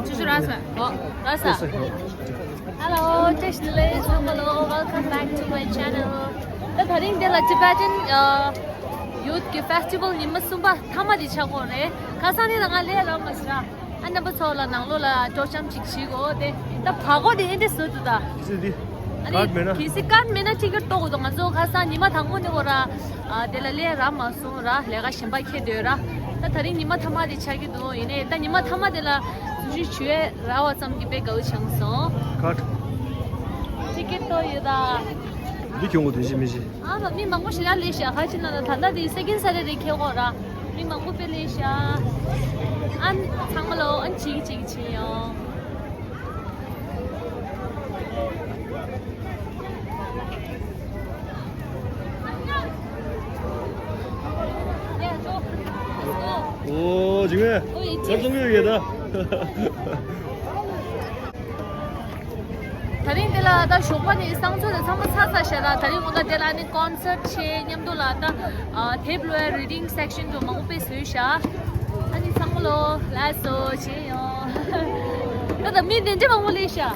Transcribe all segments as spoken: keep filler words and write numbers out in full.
ཆུ་ཆུ་ར་ས། ཨོ། ར་ས། Hello, Tish Village. Hello, welcome back to my channel. ད་དེ་རིང་འདི་ལ་Tibetan ཨ་Youth གི་Festival ཉི་མ་གསུམ་པ་མཐའ་མ་དེ་ཆགས་ཀྱི་ཡོད་རེད། ཁ་སང་ནས་ད་ང་ལས་རག་མ་སོང་ར། ཨ་རྣམ་པ་ཚོ་ལ་ནང་ལོགས་ལ་སྤྲོ་འཆམ་ཅིག་བྱེད་དགོས་ཏེ། ད་བག་གོ་དེ་ཨེ་འདྲ་བཟོས་འདུག་ད། ཨ་ནི་ཀར་མེད་ན། གལ་སྲིད་ཀར་མེད་ན་ཊི་ཀེཊ་གཏོང་དགོས་འདུག་ང་ཚོ་ཁ་སང་ཉི་མ་དང་པོ་ནས་ཀྱི་ར། ཨ་དེ་ལ་ལས་རག་མ་སོང་ར། ལས་ཀ་གཞན་པ་འཁྱེར་སྡོད་ར། ད་དེ་རིང་ཉི་མ་མཐའ་མ་དེ་ཆགས་ཀྱི་འདུག་ཡིན་ནའི་ད་ཉི་མ་མཐའ་མ་དེ་ལ་འཛུལ་ཞུགས་བྱེད་རག་པ་ཙམ་གྱིས་དཔེ་དགའ་བོ་བྱུང་སོང་། ཀར། ཊི་ཀེཊ་གཏོང་ཡོད་ད། འདི་གྱོང་གོ་དོན་ཞིག་མི་ཤེས། ཨ་མ་མི་མང་པོ་ཞིག་ཡར་སླེབས་ཤག་ཁ་ཅིག་ན་ད་ད་ལྟ་དེ་སེ་ཀེན་ཌ་སེ་ཊར་ཌེ་འཁེལ་གྱི་ཡོད་ར། མི་མང་པོ་དཔེ་སླེབས་ཤག་ཨ་ཚང་མ་ལོ་ཨ་ཅིག་ཅིག་ཕྱིན་ཡོང་། ཨོ་ཇིང་ངེ་ཨོ་ཡིན་ཁྱོད་ཚོ་ཡོད་ཡོད་ད། དེ་རིང་འདི་ལ་ད་ཞོགས་པ་ནས་བསང་མཆོད་དང་ཚང་མ་ཚར་ཚར་ཤག་ར། དེ་རིང་འོ་ད་དེ་ལ་ནི་ཀོན་སར་ཊི་བྱས་མཉམ་དུ་ལ་ད་ཨ་དེབ་ཀློག་ཡ་རི་ཌིང་སེག་ཤན་དུ་མང་པོ་དཔེ་བཟོས་ཤག་ཨ་ནི་ཚང་མ་ལོ་ལགས་སོ་བྱས་ཡོང་། ད་ད་མི་དེ་འདྲ་མང་པོ་སླེབས་ཤག་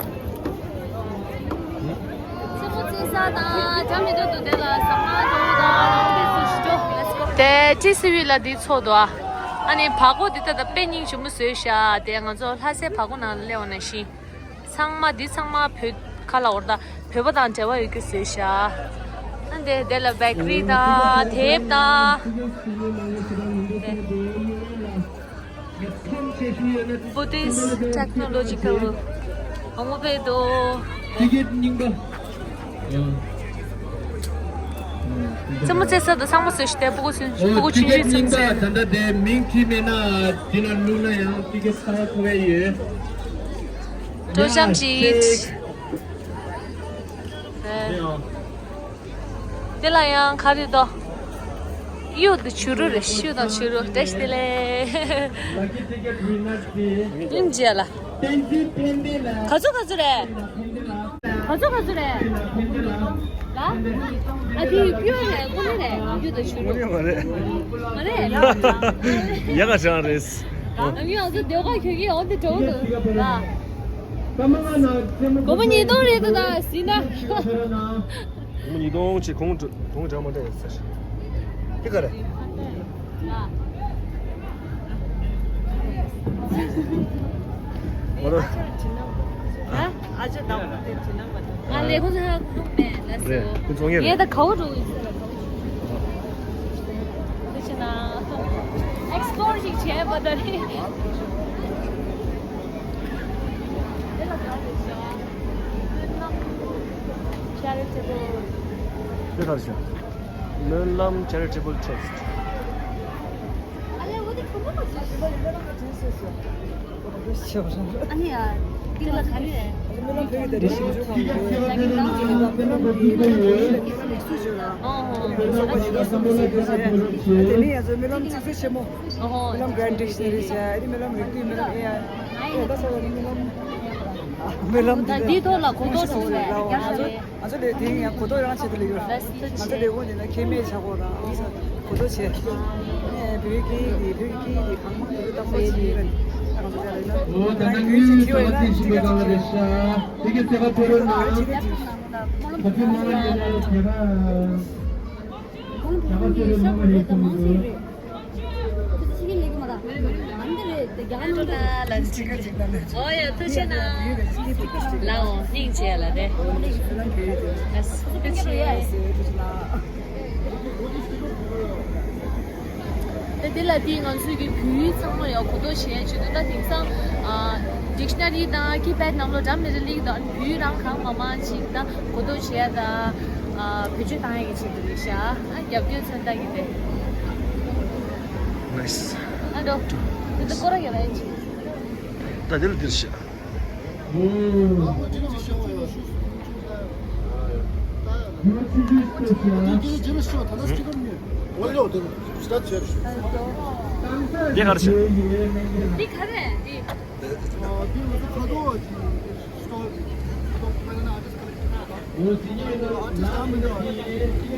རྩེད་མོ་རྩེ་ས་དང་འདྲ་མི་འདྲ་འདུག་དེ་ལ་ཟ་ཁང་འདུག་ད་མང་པོ་དཔེ་བཟོས་ཤག་ལེ་ཊི་སི་གོ། དེ་ཊི་སི་ཝི་ལ་འདི་ཚོགས་འདུག་ཨ་ནི་བག་གོ་འདི་ད་ད་དཔེ་སྙིང་རྗེ་མོ་བཟོས་ཤག་དེ་ང་ཚོ་ལྷ་སའི་བག་གོ་ནང་ལ་སླེབས་པ་ནང་བཞིན། ཚང་མ་འདི་ཚང་མ་བོད་ཁ་ལ་འོར་ད་བོད་པ་དང་འབྲེལ་བ་ཡོད་རྒྱུ་བཟོས་ཤག་ཨ་འདི་དེ་ལ་བེ་ཀ་རི་དང་དེབ་དང་། Buddhist Technological མང་པོ་དཔེ་འདུག་ཊི་ཀེཊ་རྙིང་པ། རྩེད་མོ་རྩེ་ས་དང་ཚང་མ་བཟོས་ཤག་དེ་སྤུ་གུ་ཚོས་སྤུ་གུ་ཆུང་ཆུང་ཚོས་རྩེ། ད་ལྟ་དེ་མིང་བྲིས་མེད་ན་འདི་ལ་བླུགས་ན་ཡང་ཊི་ཀེཊ་གསར་པ་ཐོབ་ཡས་ཡོད། སྤྲོ་འཆམ་ཅིག་དེ་ལ་ཡང་ག་རེ་འདུག་གཡུ་དང་བྱུ་རུ་རེད། གཡུ་དང་བྱུ་རུ། བཀྲ་ཤིས་བདེ་ལེགས། ལིན་ཇི་ལ། ག་ཚོད་ག་ཚོད་རེད། ག་ཚོད་ག་ཚོད་རེད། ལ། ཨ་དེ་གཡུ་རེད། དངོས་གནས་རེད། གཡུ་དང་བྱུ་རུ། དངོས་གནས་མ་རེད། མ་རེད་ལ། ཡག་ག་ཅང་རེད། ཨ་མི་ང་ཚོ་སྡེ་ཁག་ཁྱོད་ཀྱིས་འོང་དེ་གྲོགས་འདུག་ལ། སྒོར་མོ་ཉིས་སྟོང་རེད་འདུག་ད་ཟིན་ན། སྒོར་མོ་ཉིས་སྟོང་ཅིག་གོང་གོང་དྲག་མ་དྲག་ཡོད་ཟེར། དེ་ག་རེད། ཨ་ཨ་ཅག་དང་པོ་དེ་དྲི་ན་མ་གཏོགས། ང་ལས་ཁུངས་ཧ་གོ་མེད་ལ་སོ། རེད་ཁོ་ཚོ་ངེས་རེད། ངས་ད་ག་བོ་འགྲོ་ཡིན་ཟེར་ལ་ག་བོ། དེ་བྱས་ན་ཨེག་སི་པོ་ཞིག་བྱས་པ་ད་རེད། དེ་ལ་ག་རེ་ཤ། Charitable. དེ་ག་རེ་ཤ། སྨོན་ལམ་Charitable Trust. ཨ་ལེ་འོ་དེ་ག་བོ་མ་བྱས། ཨ་ནི་ཡ། འདི་ལ་ག་རེ་རེད། ཨོ་ཧོ། ཨོ་ཧོ། ད་འདིའི་ཐོག་ལ་གོ་རྟོགས་བྱུང་བས། ང་ཚོ་ལས་དེ་ཡང་གོ་རྟོགས་རང་བྱེད་དུ་ལས་ཡོད། ང་ཚོ་ལས་འོང་ནས་ན་ཁེ་མེད་ཆག་གོ་ར་འོང་ས་གོ་རྟོགས་བྱེད། ནས་བོད་སྐད་དེ་བོད་ཀྱི་སྐད་དེ་གང་མང་དུ་བཏགས་པ་ཞིག་ཡིན་པ་ནི་ང་ཚོ་ལ་ཡིན་ན་ང་རང་ཡུལ་ཞིག་ཐིའུ་ཡིན་ན་ཅི་ག་ཅི་ག་རེད་ཤག་དེ་གི་སེ་ག་ཕེ་རོ་ན་ཁ་ཕི་མ་ལ་ཡིན་ན་ཁེ་ར་ཁ་ཕི་སེ་རོ་ན་མ་རེད་ཁོ་མི་འདུག་ཨོ་ཡ་ཐུགས་རྗེ་གནང་། ལའོ་སྙིང་རྗེ་ལ་རེད། ཨ་ཐུགས་རྗེ་ཆེ། ད་དེ་ལ་དེ་ང་ཚོའི་གི་བོད་ཡིག་ཚང་མ་ཡང་གོ་རྟོགས་བྱས་ཆེད་དུ་ད་དེང་སང་ཌིག་ཤ་ན་རི་དང་ཀི་པེཌ་ནང་ལོགས་འདྲ་མི་འདྲ་སླེབས་དང་བོད་ཡིག་རང་གང་མང་མང་ཅིག་ད་གོ་རྟོགས་བྱས་དང་བེད་སྤྱོད་བཏང་ཡག་གི་ཆེད་དུ་རེད་ཤག་ཨ་རྒྱབ་སྐྱོར་མཚོན་རྟགས་ཡིན་པས། Nice. ཨ་འགྲོ། འདི་ཚོ་སྐོར་ར་ཡོད་ལ་ཡིན་ཅིག་ད་འདི་ལ་འདིར་ཤག་འདི་ག་རེ་ཤག་འདི་ག་རེ་འདི།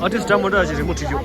ཨར་ཊིསི་འདྲ་མི་འདྲ་ཞིག་རི་མོ་བྲིས་ཡོད།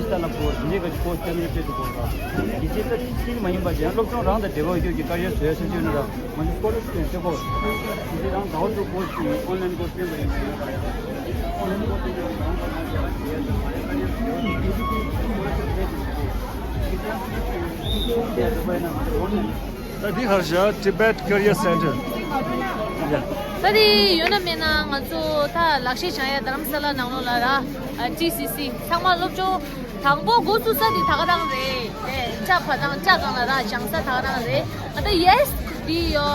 digital of course འདི་ག་course སྟོན་ནས་སྤྲད་དུ་དགོས་ར། དེ་ཅི་ལྟ་ཕྱིན་མ་ཡིན་པ་ཅན་སློབ་སྦྱོང་རང་དང་འབྲེལ་བ་ཡོད་ཀྱི་དཀའ་ཡོད་བཟོས་སེམས་ཅན་ནི་ར་ང་ཚོ་སྐོར་ལ་ཤུགས་ཆེན་པོ་དེ་རང་ཟླ་བ་དྲུག་course ཀྱི་online course སྟོན་པ་ཡིན་པ་ཡིན་ར། online course སྟོན་པ་ཡིན་ར། ད་འདི་གར་བཞག Tibet Career Center. ཡ། ད་དེ་ཡོད་ན་མེད་ན་ང་ཚོ་ད་ལག་ཤེས་སྦྱང་ཡ་རྡ་རམ་ས་ལ་ནང་ལོགས་ལ་ར། ཨ། ཊི་སི་སི་ཚང་མ་སློབ་སྦྱོང་དང་པོ་འགོ་བཙུགས་ས་དེ་ད་ག་རང་རེད། ཨེ། ཅ་བ་དང་ཅ་གང་ལ་ར་སྦྱང་ས་ད་ག་རང་རེད། ཨ། ད་ཡེས་དེ་ཡོ་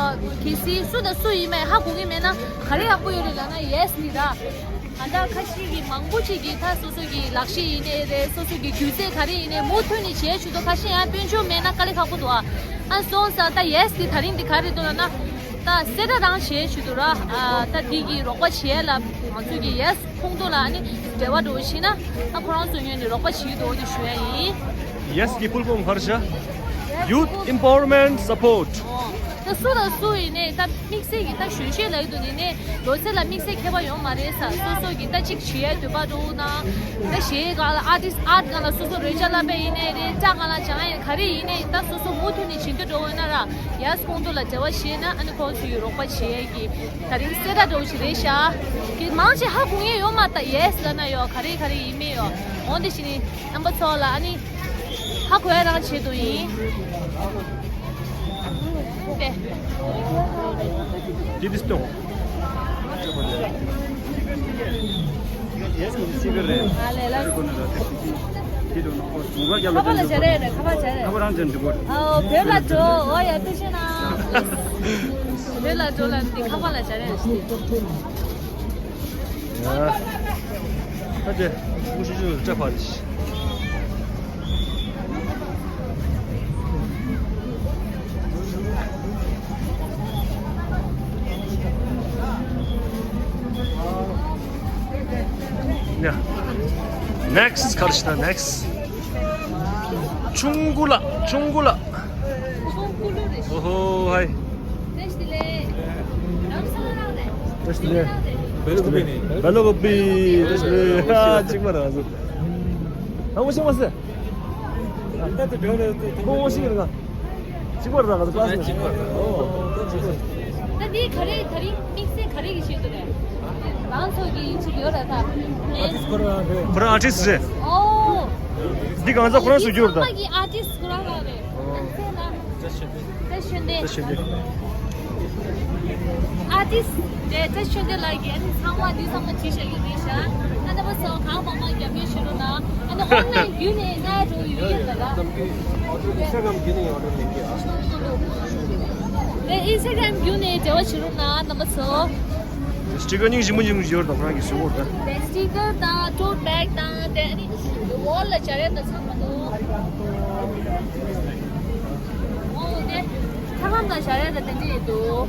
གལ་སྲིད་སུ་དང་སུ་ཡིན་མིན་ཧ་གོ་གི་མེད་ན་ག་རེ་ཡག་པོ་ཡོད་རེད་ལབ་ན་ཡེས་ནི་ར། ད་ལྟ་ཁ་ཤས་ཀྱིས་མང་པོ་ཅིག་གིས་ད་སོ་སོ་གི་ལག་ཤེས་ཡིན་ནའི་རེད། སོ་སོ་གི་སྒྱུ་རྩལ་ག་རེ་ཡིན་ནའི་མུ་མཐུད་ནས་བྱས་བྱུང་དུས་ཁ་ཤས་ཡང་དཔལ་འབྱོར་མེད་ན་དཀའ་ལས་ཁག་པོ་འདུག་ཨ། ཨ། སོང་ཙང་ད་ཡེས་དེ་ད་རིང་འདི་ག་རེ་འདུག་ལབ་ན། ད་གསལ་བསྒྲགས་རང་བྱས་བྱུང་དུས་ར། ཨ། ད་འདི་གི་རོགས་པ་བྱས་ལ་ ང་ཚོ་གི་ཡེས་ཁོང་ཚོ་ལ་ནི་འབྲེལ་བ་འགྲོ་བཞིན་ན་ཨ་ཁོ་རང་ཚོ་ངོས་ནས་རོགས་པ་བྱེད་འདུག་ཅེས་ཞུ་ཡ་ཡིན། ཡེས་ཀྱི་ཕུལ་ཕོམ་ག་རེ་ཤག Youth Empowerment Support། ད་སུ་དང་སུ་ཡིན་ནའི་ད་དམིགས་བསལ་གྱི་ད་གཞོན་གཞོན་ལ་ཡིན་དུས་ནི་ནས་ལོ་ཚད་ལ་དམིགས་བསལ་ཁྱད་པར་ཡོད་མ་རེད་ས། སོ་སོ་གི་ད་གཅིག་བྱེད་ཡ་འདོད་པ་འདུག་ན་ད་གཞས་སྒང་ལ་ཨར་ཊིསི་ཨར་ཊི་སྒང་ལ་སོ་སོ་རོལ་ཆ་བསླབ་པ་ཡིན་ནའི་རེད། སྐྲ་སྒང་ལ་སྦྱང་ཡ་ག་རེ་ཡིན་ནའི་ད་སོ་སོ་མུ་མཐུད་ནས་བྱེད་འདོད་འགྲོ་འོས་ན་ར་ཡེས་ཁོང་ཚོ་ལ་འབྲེལ་བ་བྱས་ན་ཨ་ནི་ཁོང་ཚོ་ཡི་རོགས་པ་བྱེད་ཡ་གི་ད་རིང་གསལ་བསྒྲགས་འདྲ་བོ་ཞིག་རེད་ཤག་གི་མང་ཆེ་ཧ་གོ་ངེས་ཡོད་མ་ད་ཡེས་ལ་ན་ཡོད་ག་རེ་ག་རེ་ཡིན་མིན་ཡོད། འོན་ཏེ་ཞིག་ནི་རྣམ་པ་ཚོ་ལ་ཨ་ནི་ཧ་གོ་ཡ་རང་ཆེད་དུ་ཡིན། ཏེ། འདི་འདི་སྟོང་། ཡེས་ཀྱི་སི་ཀར་རེད། ཨ་ལས་ལ། ཁྱེད་ཀྱི་ནང་ཁོ་ངུ་ག་རྒྱབ་ལ་ཁ་པར་ལ་སྦྱར་ཡ་རེད། ཁ་པར་སྦྱར་ཡ་རེད། ཁ་པར་རང་སྦྱར་འདི་གོ། ཨོ་བོད་ལ་འགྲོ། ཨོ་ཡ་ཐུགས་རྗེ་གནང་། བོད་ལ་འགྲོ་ལ་འདི་ཁ་པར་ལ་སྦྱར་ཡ་རེད། ཡ། ད་དེ་ཀུ་ཤུ་ཤུ་ལ་སྐྲ་ཕར་རེད། ཡ། ནེག་སི་ཊི་ག་རེ་ཞིག་ད་ནེག་སི་ཊི། ཆུང་ཀུ་ལ། ཆུང་ཀུ་ལ། ཆུང་ཀུ་ལ་རེད། ཨོ་ཧོ་ཧའི། བཀྲ་ཤིས་བདེ་ལེགས། རང་ས་རང་རེད། བཀྲ་ཤིས་བདེ་ལེགས། བེ་ལོ་ཀོ་པི་ནས། བེ་ལོ་ཀོ་པི། བཀྲ་ཤིས་བདེ་ལེགས། ཨ་གཅིག་པ་རང་སོ། ཨ་ངོ་ཤེས་མ་སོང་། ད་དེ་འགྲོ་ལ་ད་དེ་ངོ་ཤེས་རེད་ང་། གཅིག་པ་རེད་ང་ཚོ་ཀླ་སི་མེ་ཊི། གཅིག་པ་རེད། ཨོ། ད་འདི་ག་རེ་ད་རིང་དམིགས་བསལ་ག་རེ་གི་ཆེད་དུ་རེད། རང་ཚོ་གི་ཅིག་ཡོད་རེད་ད། ཨ་ཊིསི་ཊི་ཁོ་རང་རེད། ཁོ་རང་ཨ་ཊིསི་ཊི་རེད། ཨོ། འདི་གང་ཟག་ཁོ་རང་བཟོ་རྒྱུ་རེད་ད། ཚང་མ་གི་ཨ་ཊིསི་ཊི་ཁོ་རང་རང་རེད། ཨོ། བཀྲ་ཤིས་བདེ་ལེགས། བཀྲ་ཤིས་བདེ་ལེགས། ཨ་ཊིསི་ཊི་དེ་བཀྲ་ཤིས་བདེ་ལགས་ཀྱིས་ཨ་ནི་ཚང་མ་འདི་ཚང་མ་བྲིས་བཞག་གི་རེད་ཤག་ཨ་ནི་བ་སོ་གང་མང་མང་རྒྱབ་སྐྱོར་བྱེད་རོགས་གནང་། ཨ་ནི་ཨོན་ལན་བརྒྱུད་ནས་ང་འགྲོ་ཡོད་ཡོད་ལ་ལ། ཨིན་སི་ཊ་གྷ་རམ་བརྒྱུད་ནས་ཨོར་ཌར་ལེན་གྱི་ཨ། དེ་ཨིན་སི་ཊ་གྷ་རམ་བརྒྱུད་ནས་འབྲེལ་བ་བྱེད་རོགས་གནང་རྣམ་པ་ཚོ། སི་ཊི་ཀར་རྙིང་ཞིམ་པོ་ཞིམ་པོ་ཡོད་དང་ཁོ་རང་གི་ཟེར་བོ་དང་། དེ་སི་ཊི་ཀར་དང་ཊོ་ཊི་བེག་དང་དེ་ཨ་ནི་ཝོལ་ལ་སྦྱར་ཡ་དང་ཚང་མ་འདུག་ཨོ་དེ་ཁ་ལྷམ་དང་སྦྱར་ཡ་དང་དེ་འདྲ་ཡོད་འདུག་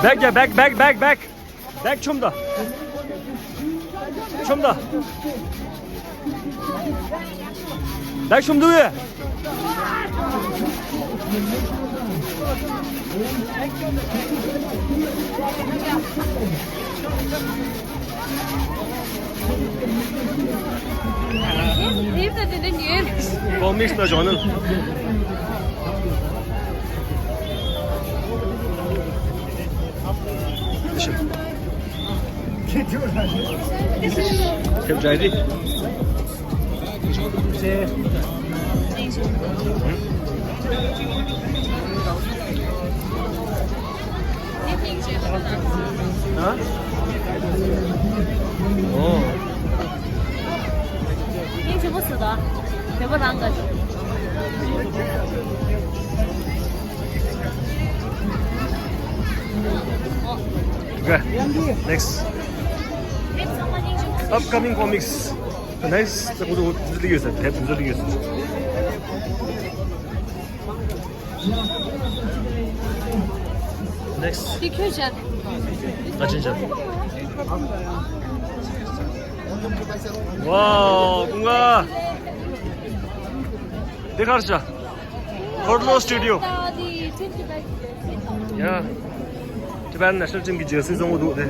བེག་ཡ་བེག་བེག་བེག་བེག་བེག་ཆོམ་ད། ཆོམ་ད། བེག་ཆོམ་འདུག་ཡ། Comics the genre. Keep dry. ཨ། ཨོ། ཡིན་གཅིག་པོ་ཟེར་ད། བོད་པ་རང་ག Okay. Next. Upcoming comics. Nice. ད་ཁོ་ཚོ་འཛུལ་ཡོད་ས། དེབ་འཛུལ་ཡོད་ས། Next. དེ་ཁྱོད་བྱ། ད་ཕྱིན་བྱ། ཝའོ། ཀུན་དགའ། འདི་ག་རེ་བྱ། Horlo Studio. Yeah. Tibetan National Team གི་ཇར་སི་བཟོ་འདུག་དེ།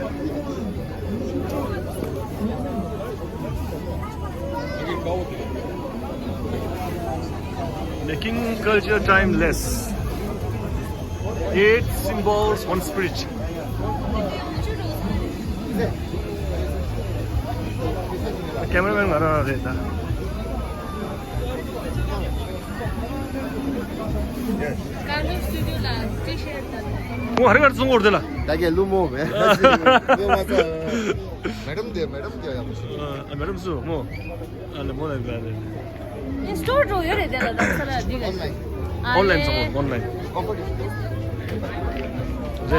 Making culture timeless. Eight symbols, one spirit. Cameraman ང་རང་རེད་ད། Carlo Studio ལ་ཊི་ཤར་དང་། ཁོང་ཧ་རི་ཀར་ཚོང་སྐོར་དེ་ལ། ད་གའི་ལུ་མོ་བས། ལུ་མ་ཚ། མེ་ཌམ་དེ་མེ་ཌམ་དེ་ཡག་པོ་ཞིག་ཨ་མེ་ཌམ་སུ་མོ། ཨ་ལེ་མོ་ལ་ག་ལེ། ཨེ་སི་ཊོར་འགྲོ་ཡོད་རེད་དེ་ལ་ད་ས་ལ་འདི་ག་ཨོན་ལའིན་ཨོན་ལའིན་ཚོང་ཨོན་ལའིན།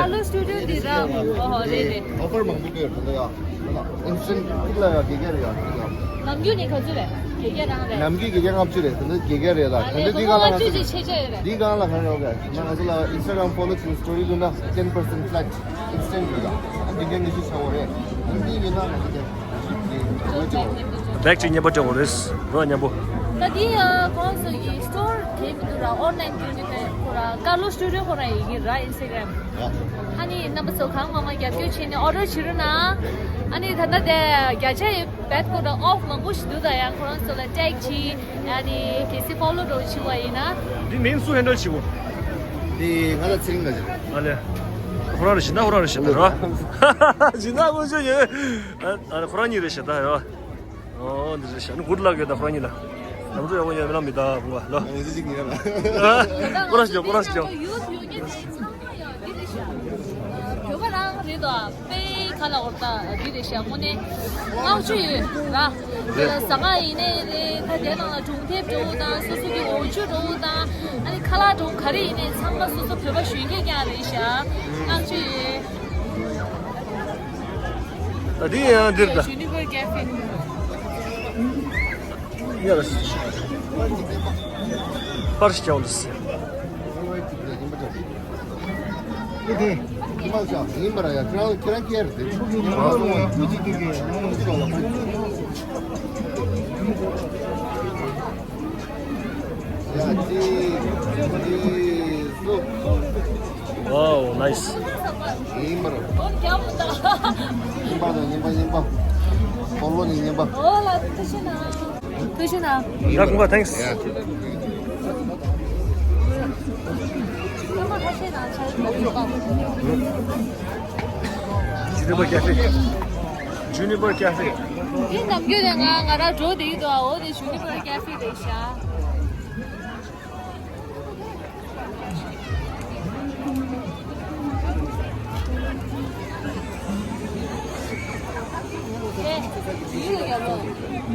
ཨ་ལོ་སི་ཊུ་ཌི་ཡོ་འདི་ར། ཨོ་ཧོ། རེད་རེད། ཨོ་ཕར་མང་པོ་སྤྲད་ཡོད་དེ་འདྲ་ཡ། ཨིན་སི་ཊན་ཊི་ལ་ཡ་དགེ་རྒན་རེད་ཡ། ནམ་རྒྱུན་ནས་ག་ཚོད་རེད། དགེ་རྒན་རང་རེད། ནམ་རྒྱུན་དགེ་རྒན་ལྔ་བཅུ་རེད། དེ་འདྲ་དགེ་རྒན་རེད་ད། ཨ་དེ་ལས་འདྲ་དེ་སྒང་ལ་ང་ཚོ་ལ། ཆེ་ཆེ་རེད། འདི་སྒང་ལ་ག་རེ་ཡོད་ག་ང་ཚོ་ལ་ཨིན་སི་ཊ་གྷ་རམ་ཕོ་ལོ་བྱེད་སི་ཊོ་རི་བླུགས་ན་ཊེན་པར་སེན་ཊི་ཕ་ལེཊ་ཨིན་སི་ཊན་ཊི་རེད་ད། ཨ་དགེ་རྒན་ཉི་ཤུ་ཆགས་ཡོད་རེད། ཨ་འདི་ཡིན་ན་ང་ཚོ་དེ། བེག་ཅིག་རྙིང་པ་སྤྲད་དགོས་རེད། རོ་མཉམ་པོ། ད་འདི་ཡ་ཁོང་ཚོ་ཡི་སི་ཊོར་དེ་མི་འདུག་ར། ཨོན་ལན་ཁོ་ར་ཀར་ལོ་སི་ཊུ་ཌི་ཡོ་ཁོ་ར་ཡི་གི་ར། ཨིན་སི་ཊ་གྷ་རམ། ཨ་ནི་རྣམ་པ་ཚོ་གང་མང་མང་རྒྱབ་སྐྱོར་བྱས་ནས་ཨོ་ཌར་བྱེད་རོགས་གནང་། ཨ་ནི་ད་ལྟ་དེ་བརྒྱ་ཆ་ཡི་བེད་ཁོ་ར་ཨོཕ་མང་པོ་ཞིག་འདུག་ད་ཡང་ཁོ་རང་ཚོ་ལ་ཊེག་བྱེད། ཨ་ནི་གལ་སྲིད་ཕོ་ལོ་འདྲ་བྱེད་པ་ཡིན་ན། འདི་མིང་སུ་ཧེན་ཌལ་བྱེད་གོ། འདི་ང་ལ་ཚེ་རིང་ལ་བྱེད། ཨ་ལེ། ཁོ་རང་རེད་ཤག་ད། ཁོ་རང་རེད་ཤག་ད་ར། ཇི་ན་དངོས་བྱུང་ཡོད། ཨ་ཨ་ཁོ་རང་གཉིས་རེད་ཤག་ད་ར། ཨོ་འདི་རེད་ཤག་ནི་གུཌ་ལག་ཡོད་ད་ཁོ་རང་གཉིས་ལ། ནམ་ཚོད་ཡག་པོ་ཡོད་མེད་ལ་མི་ད་བུང་བ་ལོ། ང་ཚོ་གཅིག་ཉལ་ལ། ཁོ་རང་ཤག་ཁོ་རང་ཤག་ཡུ་ཐི་ཡུ་ནི་ཚང་མ་ཡང་འདི་རེད་ཤག་བོད་པ་རང་རེད་དོ། དཔེ་ཁ་ལ་འོར་ད་འདི་རེད་ཤག་དངོས་གནས་བསྔགས་བརྗོད་ཡོད་ར། དེ་ལ་ཟ་ཁང་ཡིན་ནའི་རེད། ད་དེ་ནང་ལ་སྒྲུང་དེབ་འདྲ་བོ་དང་སོ་སོ་གི་འོག་ཆུ་འདྲ་བོ་དང་། ཨ་ནི་ཁ་ལག་འདྲ་བོ་ག་རེ་ཡིན་ནའི་ཚང་མ་སོ་སོ་བོད་པ་གཞོན་སྐྱེས་ཀྱང་རེད་ཤག་བསྔགས་བརྗོད་ཡོད། ད་འདི་ཡང་འདིར་ད། ཇུ་ནི་པར་ཀེ་ཧྥེ། ཡ་ར་སི་ཤི། པར་ཤི་ཀྱང་འདུག་སེ། ཨེ་དེ། ཁྱི་མ་ཆ་ཡིན་པ་ར་ཡ། ཁྱེད་རང་ཁྱེད་རང་ཁྱེར་ཏེ། ཨ་སོང་བ་ཁྱི་ཅིག་ཁྱི་ཁྱི། ཡ་ཅི་ཅི་སུ། Wow, nice. ཡིན་པར། ཉིན་པ་དང་ཉིན་པ་ཉིན་པ། སྤོ་ལོ་ནི་ཉིན་པ། ཨོ་ལ་ཐུགས་རྗེ་གནང་། ཐུགས་རྗེ་གནང་། ཡ་ཁུངས་པ། Thanks. Juniper Cafe. Juniper Cafe. འདི་ནམ་རྒྱུན་ནས་ང་ང་རང་འགྲོ་བསྡད་ཀྱི་འདུག་ཨ་འོ་དེ་Juniper Cafe རེད་ཤག་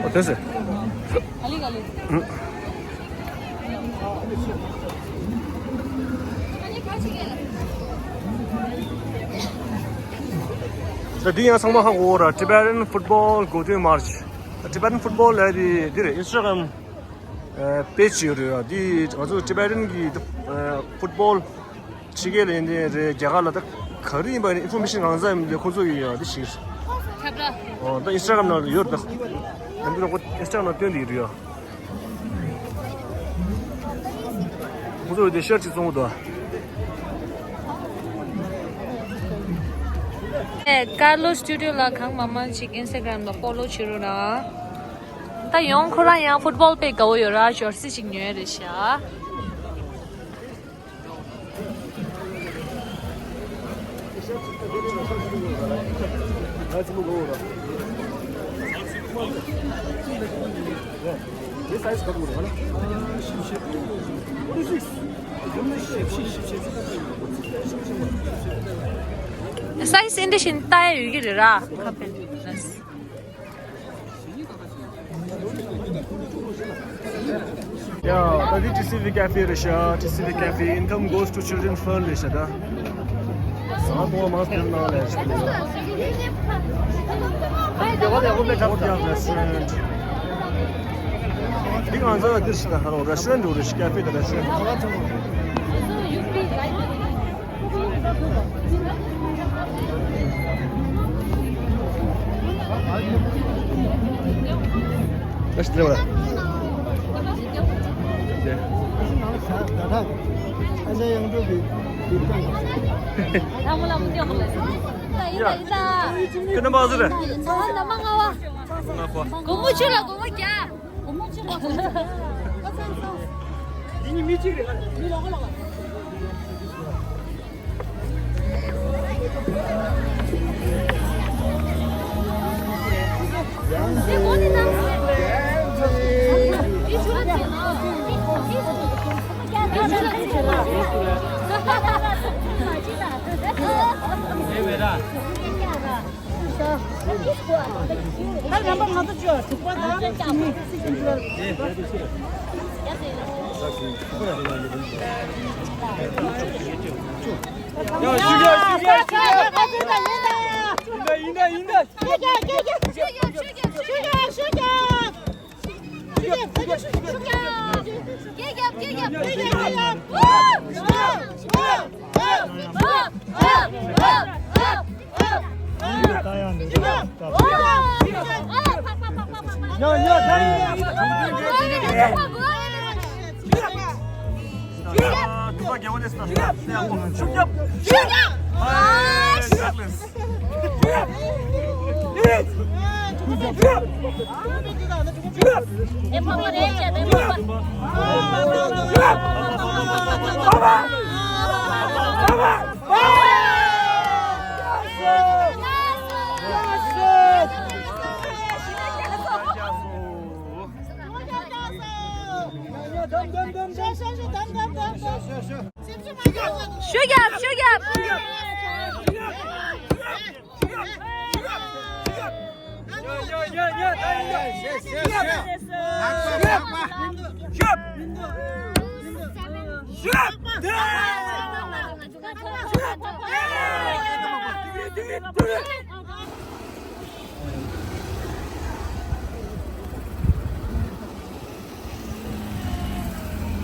ཨོ་དེ་ཟེར། ད་འདི་ཡང་ཚང་མ་ཧ་གོ་ར། Tibetan Football Go To March། Tibetan Football ལབ་དེ་འདི་རེད། Instagram ཨ་པེ་ཇི་ཡོད་རེད་ཡ། འདི་ང་ཚོ་ཊི་བེ་ཊན་གྱི་ཨ་ཕུཊ་བོལ་ཕྱི་རྒྱལ་ལ་ཡིན་ནའི་རེད། རྒྱ་གར་ལ་ད་ག་རེ་ཡིན་པ་ཡིན་ན་ཨིན་ཕོར་མེ་ཤན་གང་ཟག་ཡིན་པ་ཁོ་ཚོ་ཡིན་ཡ། འདི་ཞིག་ཁྱབ་ར། ཨོ་ད་ཨིན་སི་ཊ་གྷ་རམ་ནང་ཡོད་རེད་ད། ཡང་འདི་ལ་ཁོ་ཨིན་སི་ཊ་གྷ་རམ་ནང་བཏོན་དེ་ཡོད་རེད་ཡ། ཁོ་ཚོ་ཡོད་དེ་ཤར་གཅིག་བཙོང་གི་འདུག་ཨ། ཨེ་ཀར་ལོ་སི་ཊུ་ཌི་ཡོ་ལ་གང་མང་མང་ཅིག་ཨིན་སི་ཊ་གྷ་རམ་ལ་ཕོ་ལོ་བྱེད་རོགས་གནང་། ད་ཡང་ཁོ་རང་ཡང་ཕུཊ་བོལ་དཔེ་དགའ་བོ་ཡོད་ར། ཇར་སི་ཅིག་ཉོས་རེད་ཤག་སའི་ཛི་འདི་བཞིན་ལྟ་ཡ་ཡོད་ཀྱི་རེད་ར། ཡ། ད་འདི་ཊི་སི་ཝི་Cafe རེད་ཤག་ཊི་སི་ཝི་Cafe Income Goes to Children's Fund རེད་ཤག་ད་ཟ་ཁང་ཐོག་མ་སྤེལ་གནང་ལས་ཤག Restaurant། འདི་ང་ཚོ་འདིར་ཞིག་ད་ཧ་རོ་restaurant འདུག་རེད་ཤག Cafe དང་restaurant། སྒོར་མོ་བཅུ་ལ་སྒོར་མོ་བརྒྱ། ད་རྣམ་པ་ང་ཚོ་བཅུ་དྲུག་པ་དང་གཉིས། ཡ་ཞུ་རྒྱ་ཞུ་རྒྱ་ཞུ་རྒྱ། ཡིན་ད་ཡིན་ད་ཡིན་ད། ཞུ་རྒྱ་ཞུ་རྒྱ་ཞུ་རྒྱ་ཞུ་རྒྱ། ཤུ་རྒྱབ་ཤུ་རྒྱབ།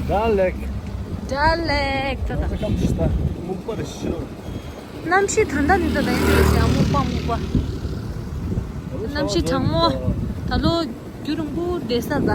དགྲ་ལེགས། དགྲ་ལེགས། ད་ད། ཁམས་ཤི་ད་སྨུག་པ་རེ་ཤི་རོ། གནམ་གཤིས་ད་ལྟ་ནི་ད་ད་ཡིན་ཟེར་ཡང་སྨུག་པ་སྨུག་པ། གནམ་གཤིས་གྲང་མོ། ད་ལོ་རྒྱུན་རིང་པོ་བསྡད་ས་ད།